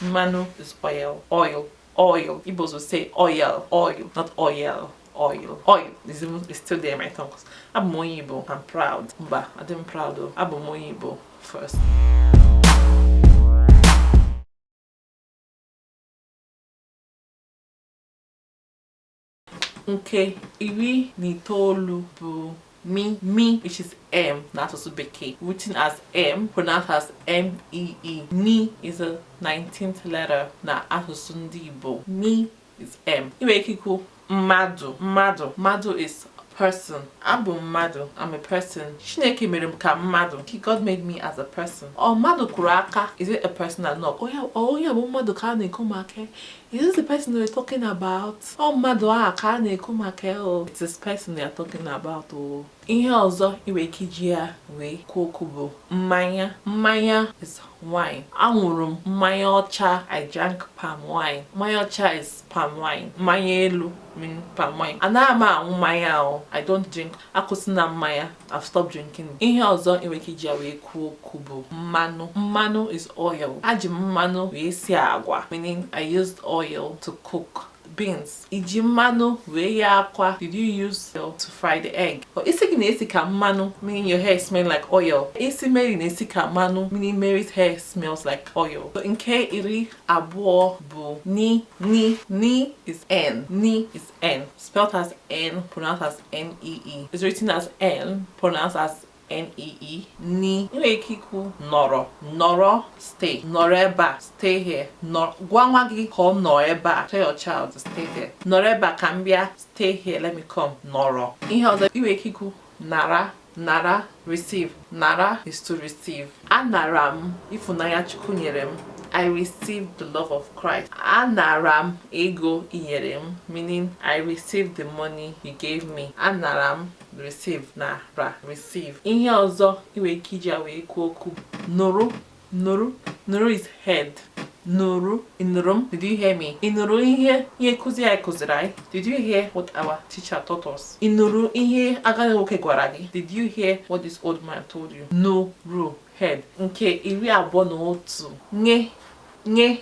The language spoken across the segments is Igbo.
Mmanụ is oil. Oil. Oil. Igbos will say oil. Oil. Not oil. Oil. Oil is even is still there in my tongue. Abụ m onye Igbo. I'm proud. Mba, adị m proud o. Abụ m onye Igbo first. Nke 19 bụ mi, mi, which is M n'asụsụ bekee, written as M, pronounced as M-E-E. Mi is a 19th letter na asụsụ ndị Igbo. Mi is M. Ị nwere ike ikwu mmadụ, mmadụ, mmadụ is person. Abụ m mmadụ. I'm a person. Chineke mere m ka mmadụ. God made me as a person. Ọ mmadụ kụrụ aka. Is it a person that knock? Oh yeah, oh yeah, bụ mmadụ ka a na-ekwu maka. Is this the person we're talking about? Ọ mmadụ a ka a na-ekwu maka o. It's this person they are talking about o. Ihe ọzọ ị nwere ike iji ya wee kwuo okwu bụ mmanya. Mmanya is wine. Aṅụrụ m mmanya ọcha. I drank palm wine. Mmanya ọcha is palm wine. Mmanya elu mean palm wine. Anaghị m aṅụ mmanya o. I don't drink. Akwụsịna mmanya. I've stopped drinking. Ihe ọzọ ị nwere ike iji ya wee kwuo okwu bụ mmanụ. Mmanụ is oil. Aji m mmanụ wee sie agwa, meaning I used oil to cook beans. Iji mmanụ wee ghee akwa. Did you use oil to fry the egg? Or isi gị na-esi ka mmanụ, meaning your hair smell like oil. Isi Mary na-esi ka mmanụ, meaning Mary's hair smells like oil. So nke 20 bụ ni, ni, ni is N. Ni is N. Spelled as N, pronounced as N-E-E. It's written as N, pronounced as N-E-E. Ni. Ị nwere ike ikwu nọrọ, nọrọ, stay. Nọrọ ebe a, stay here. Nọ, gwa nwa gị ka ọ nọ ebe a. Tell your child to stay there. Nọrọ ebe a ka m bịa. Stay here, let me come. Nọrọ. Ihe ọzọ ị nwere ike ikwu nara, nara, receive. Nara is to receive. Anara m ịfụnanya Chukwu nyere m. I received the love of Christ. Anara m ego i nyere m, meaning I received the money you gave me. Anara m, receive, na ra, receive. Ihe ọzọ ị nwere ike iji ya wee kwuo okwu nụrụ, nụrụ, nụrụ is heard. Nụrụ, ị nụrụ m? Did you hear me? Ị nụrụ ihe ihe nkụzi anyị kụziri anyị? Did you hear what our teacher taught us? Ị nụrụ ihe agadi nwoke gwara gị? Did you hear what this old man told you? Nụrụ, heard. Nke 21, nye, nye,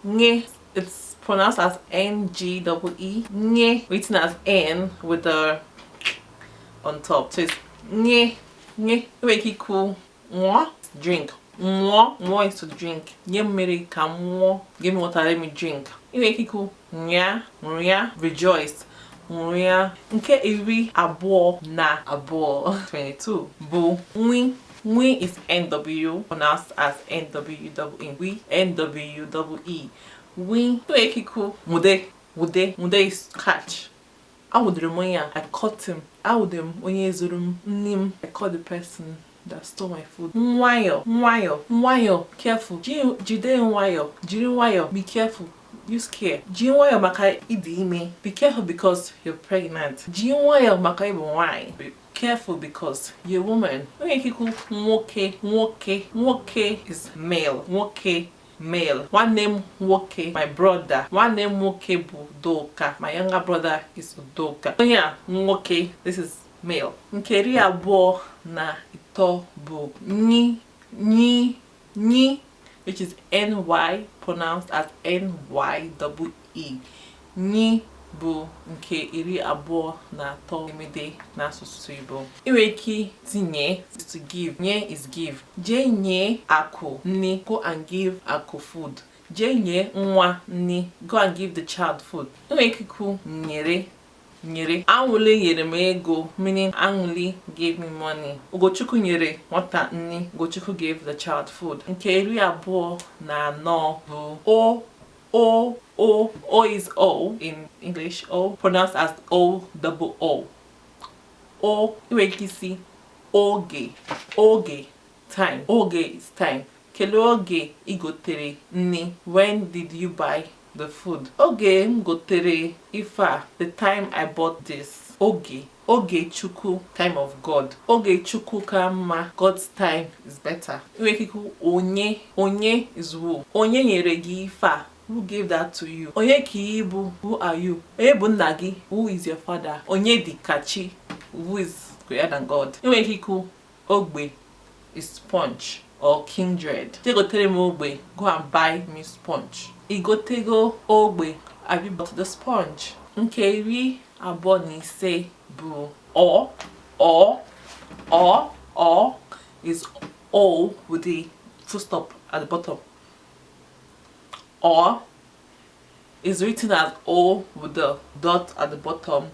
nye. It's pronounced as N-G-E-E. Nye, written as N with the on top. So it's nye, nye. Ị nwere ike ikwu ṅụọ, drink. Ṅụọ, ṅụọ is to drink. Nye mmiri ka m ṅụọ. Give me water, let me drink. Ị nwere ike ikwu ṅụa, ṅụrịa, rejoice. Ṅụrịa. Nke 22, 22 bụ nwi. Nwi is NW, pronounced as N W double E. Wi, N W double E. Wi. Ị nwere ike ikwu nwude, nwude, nwude is catch. Anwụdere m onye a. I caught him. Anwụdere m onye zuru m nni m. I caught the person that stole my food. Nwayọ, nwayọ, nwayọ, careful. Jide nwayọ, jiri nwayọ, be careful. Use care. Ji nwayọ maka ịdị ime. Be careful because you're pregnant. Ji nwayọ maka ịbụ nwanyị. Be careful because you're a woman. Ị nwere ike ikwu nwoke, nwoke, nwoke is male. Nwoke, male. Nwanne m nwoke, my brother. Nwanne m nwoke bụ Udoka. My younger brother is Udoka. Onye a nwoke, this is male. Nke 23 bụ nyi, nyi, nyi, which is N-Y, pronounced as N-Y-E-E. Nyi bụ nke 23 edemede n'asụsụ Igbo. Ị nwere ike tinye to give. Nye is give. Jee nye Akụ nni. Go and give Akụ food. Jee nye nwa nni. Go and give the child food. Ị nwere ike ikwu nyere, nyere. Anwụli nyere m ego, meaning Anwụli gave me money. Ugochukwu nyere nwata nni. Ugochukwu gave the child food. Nke 24 bụ o, o, o. O is O in English. O pronounced as O double O. O. Ị nwere ike isi oge, oge, time. Oge is time. Kedu oge ị gotere nni? When did you buy the food? Oge m gotere ife a, the time I bought this. Oge, oge Chukwu, time of God. Oge Chukwu ka mma, God's time is better. Ị nwere ike ikwu onye, onye is who. Onye nyere gị ife a? Who gave that to you? Onye ka ị bụ? Who are you? Onye bụ nna gị? Who is your father? Onye dị ka chi? Who is greater than God? Ị nwere ike ikwu ogbe is sponge. or kindred. Jee gotere m ogbe, go and buy me sponge. I gotego ogbe, have you bought the sponge? Nke 25 bụ ọ. Ọ, ọ, ọ is O with the full stop at the bottom. Ọ is written as O with the dot at the bottom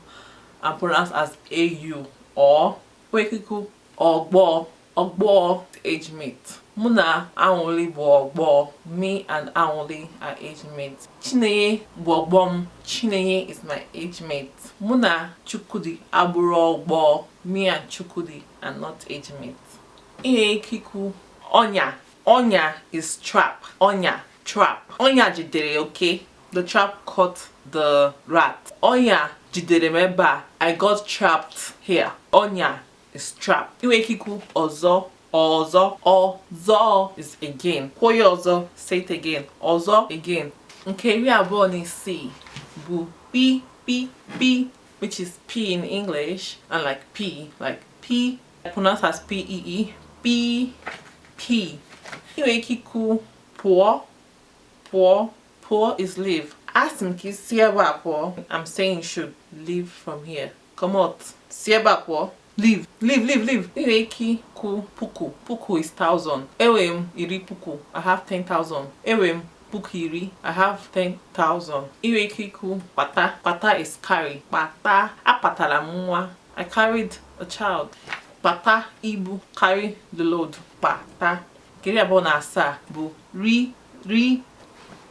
and pronounced as AU. Ọ. Wekiku ọgbọ, ọgbọ, age mate. Mụ na Anwụli bụ ọgbọ. Me and Anwụli are age mates. Chinenye bụ ọgbọ m. Chinenye is my age mate. Mụ na Chukwudi abụrụ ọgbọ. Me and Chukwudi are not age mates. Ị nwere ike ikwu ọnya. Ọnya is trap. Ọnya, trap. Ọnya jidere oke. The trap caught the rat. Ọnya jidere m ebe a. I got trapped here. Ọnya is trap. Ị nwere ike ikwu ọzọ. Ọzọ, ọzọ is again. Kwuo ya ọzọ, say it again. Ọzọ, again. Nke 26 bụ p, p, p, which is P in English, and like P, like P, pronounced as P E E, P, P. Ị nwere ike ikwu pụọ, pụọ, pụọ is leave. Asị m ka ị si ebe a pụọ. I'm saying you should leave from here. Come out. Si ebe a pụọ. Leave, leave, leave, leave. Ị nwere ike ikwu puku. Puku is thousand. Enwere m 10,000. I have 10,000. Enwere m 10,000. I have 10,000. Ị nwere ike ikwu kpata. Kpata is carry. Kpata. Akpatara m nwa. I carried a child. Kpata ibu. Carry the load. Kpata. Nke 27 bụ ri, ri,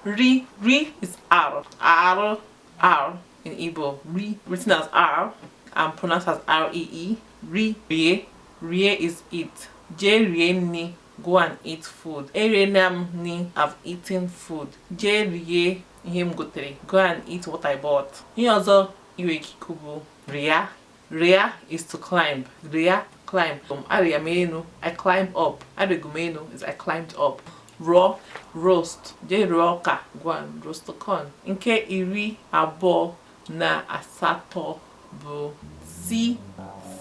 ri. Ri is R. R, R in Igbo. Ri written as R and pronounced as R E E. Ri, rie. Rie is eat. Jee rie nni, go and eat food. Eriena m nni, I've eaten food. Jee rie ihe m gotere, go and eat what I bought. Ihe ọzọ ị nwere ike ikwu bụ rịa. Rịa is to climb. Rịa, climb. Arịa m enu, I climb up. Arịgo m enu is I climbed up. Rụọ, roast. Jee rụọ ọka, go and roast the corn. Nke 28 bụ C,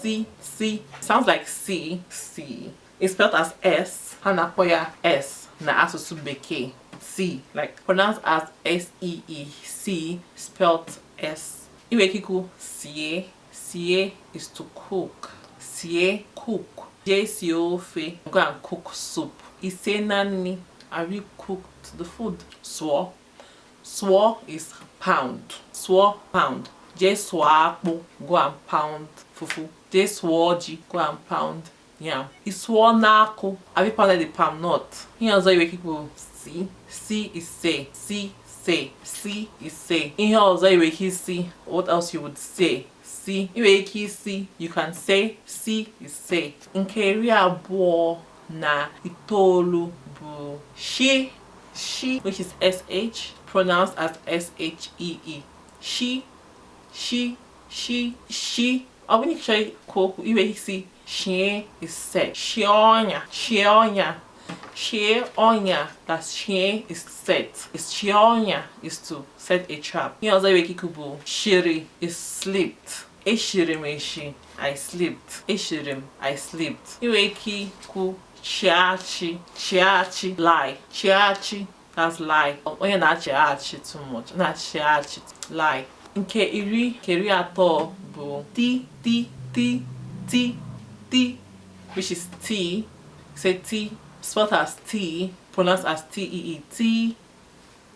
C, C. Sounds like C, C. It's spelled as S. Ha na-akpọ ya S na asụsụ Bekee. C, like pronounced as S E E. C spelled S. Ị nwere ike ikwu sie. Sie is to cook. Sie, cook. Jee sie ofe, go and cook soup. I siena nni, have you cooked the food? Sụọ. Sụọ is pound. Sụọ, pound. Jee sụọ akpụ, go and pound fufu. Jee sụọ ji, go and pound yam. Ị sụọna akwụ, have you pounded the palm nut? Ihe ọzọ ị nwere ike ikwu si. Si is say. Si, say. Si is say. Ihe ọzọ ị nwere ike isi, what else you would say? Si. Ị nwere ike isi, you can say. Si is say. Nke 29 bụ shi. Shi, which is SH, pronounced as S H E E. Shi, shi, shi, shi. Ọ bụrụ na ị chọrọ ikwu okwu, ị nwere ike isi shie is set. Shie ọnya, shie ọnya, shie ọnya. That's shie is set. Is shie ọnya is to set a trap. Ihe ọzọ ị nwere ike ikwu bụ shiri is slipped. Eshiri m eshi, I slipped. Eshiri m, I slipped. Ị nwere ike ikwu chiachi, chiachi, lie. Chiachi, that's lie. Onye na-achị achị too much, na-achị achị, lie. Nke 30 bụ t, t, t, t, t, which is T. Say T, spelled as T, pronounced as T E E. T,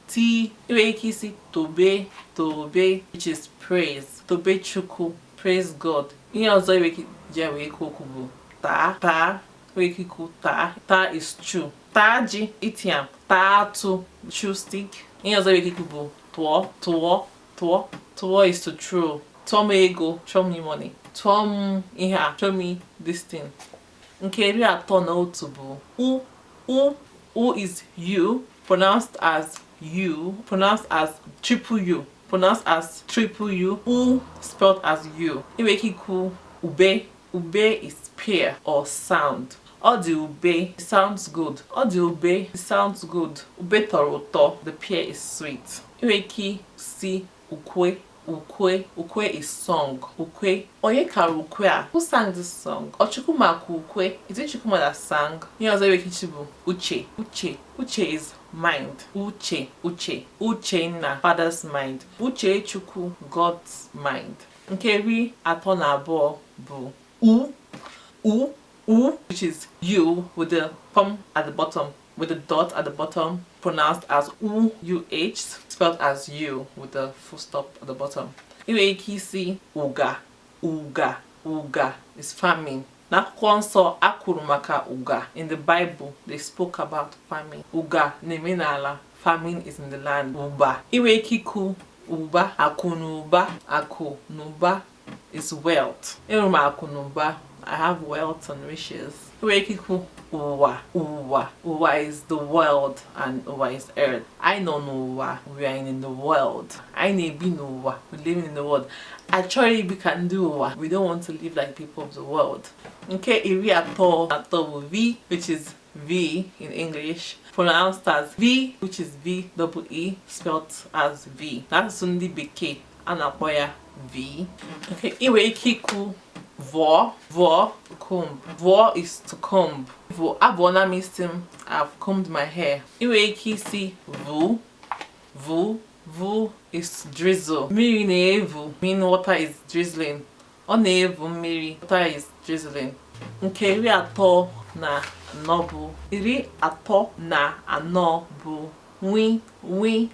T. Ị nwere ike isi tobe, tobe, which is praise. Tobe Chukwu, praise God. Ihe ọzọ ị nwere ike ji wee ikwu okwu bụ taa, taa. Ị nwere ike ikwu taa. Taa is chew. Taa ji, eat yam. Taa atụ, chew stick. Ihe ọzọ ị nwere ike ikwu bụ tụọ, tụọ, tụọ. Tụọ is to throw. Tụọ m ego, throw me money. Tụọ m ihe a, throw me this thing. Nke 31 bụ u. U, u is U, pronounced as U, pronounced as triple U, pronounced as triple U. U spelled as U. Ị nwere ike ikwu ube. Ube is pear or sound. Ọ dị ube, sounds good. Ọ dị ube, sounds good. Ube tọrọ ụtọ, the pear is sweet. Ị nwere ike si ukwe. Ukwe. Ukwe is song. Ukwe. Onye kara ukwe a? Who sang this song? Ọ Chukwuma ka ukwe? Is it Chukwuma that sang? Ihe ọzọ enwere ike bụ uche. Uche. Uche is mind. Uche. Uche. Uchenna, father's mind. Uche Chukwu, God's mind. Nke 32 bụ U. U. U, which is U with the thumb at the bottom, with the dot at the bottom, pronounced as U, U H, spelled as U with the full stop at the bottom. Ị nwere ike isi uga. Uga. Uga is famine. N'akwụkwọ nsọ a kwuru maka uga. In the Bible, they spoke about famine. Uga na-eme n'ala. Famine is in the land. Ụba. Ị nwere ike ikwu ụba. Akụ na ụba. Akụ na ụba is wealth. Enwere m akụ na ụba. I have wealth and riches. Ị nwere ike ikwu ụwa. Ụwa. Ụwa is the world and ụwa is earth. Anyị nọ n'ụwa. We are in the world. Anyị na-ebi n'ụwa. We living in the world. Achọghị ibi ka ndị ụwa. We don't want to live like people of the world. Nke 33 bụ V, which is V in English, pronounced as V, which is V double E, spelled as V. N'asụsụ ndị bekee, a na-akpọ ya V. Okay, ị nwere ike ikwu vụọ. Vụọ, comb. Vụọ is to comb. Vụọ, abụọla m isi m. I've combed my hair. Ị nwere ike isi vu. Vu. Vu is drizzle. Mmiri na-evu, mean water is drizzling. Ọ na-evu mmiri. Water is drizzling. Nke 34 bụ 34 bụ nwi. Nwi,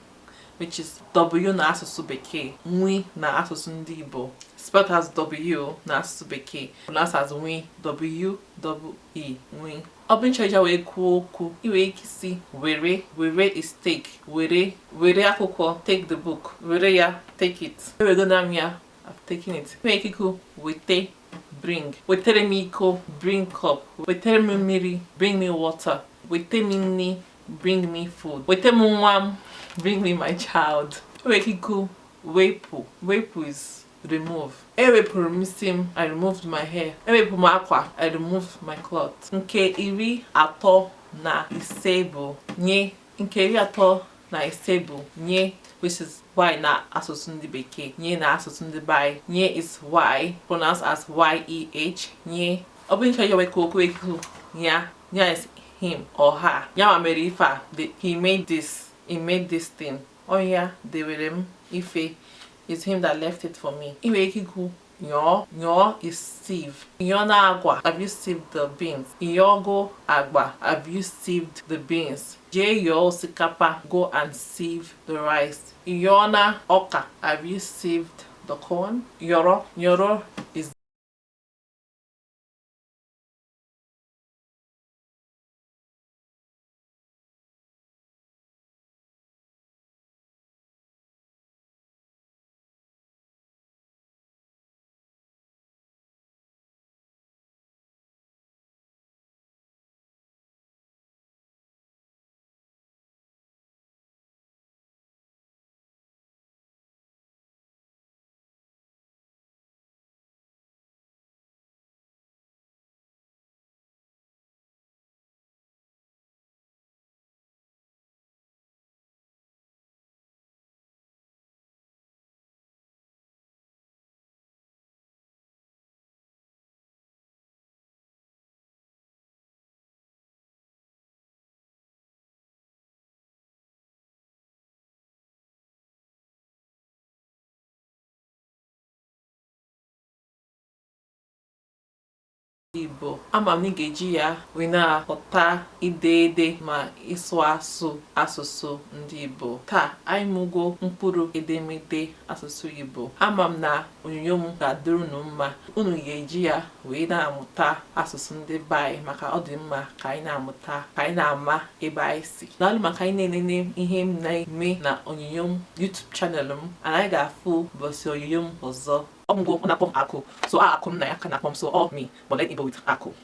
which is W na asụsụ bekee, nwi na asụsụ ndị Igbo, spelled as W na asụsụ bekee, pronounced as nwi, W double E, nwi. Ọ bụ nchọ ija wee kwuo okwu, ị nwere ike isi were. Were is take. Were. Were akwụkwọ, take the book. Were ya, take it. Ewegona m ya, I've taken it. Ị nwere ike ikwu wete, bring. Wetere m iko, bring cup. Wetere m mmiri, bring me water. Wete m nni, bring me food. Wete m nwa m, bring me my child. Ị nwere ike ikwu wepụ. Wepụ is remove. Ewepụrụ m isi m, I removed my hair. Ewepụ m akwa, I removed my cloth. Nke 35 bụ nye. Nke 35 bụ nye, which is Y na asụsụ ndị bekee, nye na asụsụ ndị be anyị. Nye is Y, pronounced as Y E H, nye. Ọ bụrụ nchọ ije kwuo okwu, ekwu ya. Ya is him or her. Ya ma mere ife a, he made this, he made this thing. Ọ ya dewere m ife, is him that left it for me. Ị nwere ike ikwu nyọọ. Nyọọ is sieve. Nyọọ na agwa, have you sieved the beans? Nyọọgo agba, have you sieved the beans? Jee yọọ osikapa, go and sieve the rice. Nyọọ na ọka, have you sieved the corn? Yọrọ. Yọrọ is Igbo. Ama m na ị ga-eji ya wee na-aghọta ide ede ma ịsụ asụ asụsụ ndị Igbo. Taa anyị mụgo mkpụrụ edemede asụsụ Igbo. Ama m na onyonyo m ga-adịrị unu mma. Unu ga-eji ya wee na-amụta asụsụ ndị be anyị, maka ọ dị mma ka anyị na-amụta, ka anyị na-ama ebe anyị si. Daalụ maka anyị na-enene ihe m na-eme na onyonyo m YouTube channel m. Anyị ga-afụ ụbọchị onyonyo m ọzọ. Ọ mụgo ọ na-akpọ m Akụ, so a akụ m na ya ka na-akpọ m, so ọ me, but let Igbo with Akụ.